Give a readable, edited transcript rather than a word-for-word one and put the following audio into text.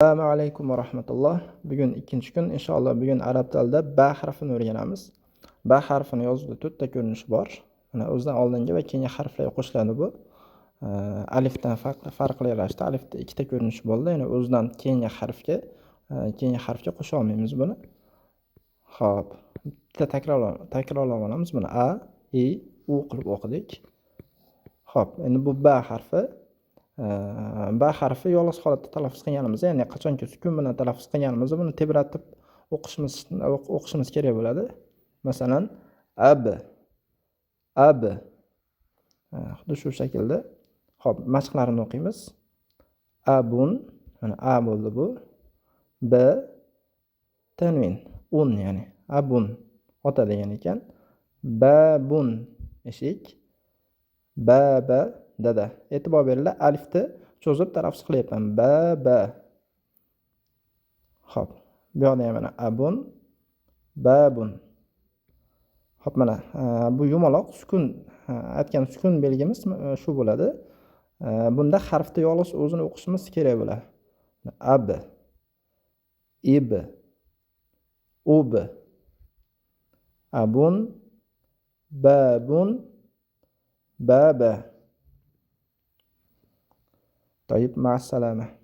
Assalomu alaykum va rahmatulloh. Bugun ikkinchi kun, inshaalloh bugun arab tilida ba harfini o'rganamiz. Ba harfini yozuvda to'rtta ko'rinishi bor. Mana o'zidan oldingi va keyingi harflarga qo'shiladi bu. Alifdan farqli ravishda alifda ikkita ko'rinishi bo'ldi. Ya'ni o'zidan keyingi harfga qo'sha olmaymiz buni. Xo'p, bitta takrorlab olamiz buni. A, i, u qilib o'qidik. Xo'p, endi bu ba harfi. Ba harfi yolg'iz holatda talaffuz qilganimizda, ya'ni qachonki sukun bilan talaffuz qilganimizda buni tebratib o'qishimiz kerak bo'ladi. Masalan, ab, ab. Xuddi shu shaklda. Xo'p, mashqlarini o'qiymiz. Abun, mana a bo'ldi bu. B tanvin, un, ya'ni abun ota degan ekan. Babun eshik. Baba dada. E'tibor beringlar, alifni cho'zib talaffuz qilyapman. Ba ba. Xo'p, bu yoqda ham mana abun, babun. Xo'p, mana bu yumaloq sukun, aytgan sukun belgimiz shu bo'ladi. Bunda harfni yolg'iz o'zini o'qishimiz kerak bo'ladi. Ab, ib, ub, abun, babun, baba. طيب، مع السلامة.